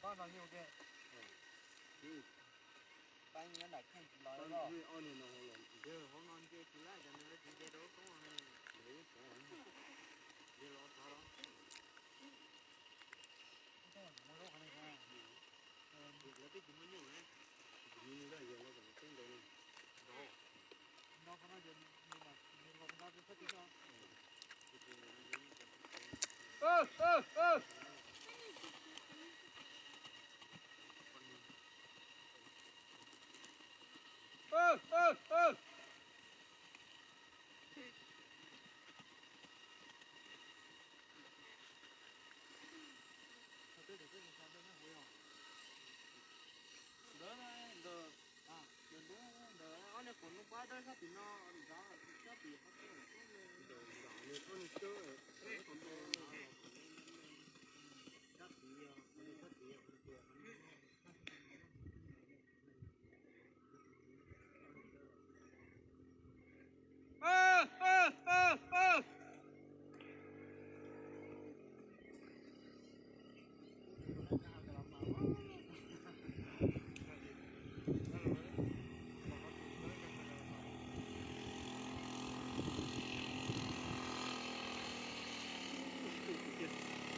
Ob no nyuj ke. Pab nyob nram kheej tsis los. Ob niag no los ntiag hauv no nce tsis laj, cov nws tsis nce rau lub koob, nws yeej tov nce los tod los. Lawv twb tsis muaj nyuj na. Tsis muaj nyuj na, yog lawv kom teeb ntaus no. Ntawd, ntawd, ntawd, ntawd, ob niag quav nplooj pab dawb sab tim no, sab tim qhov, sab tim, sab tim, sab tim.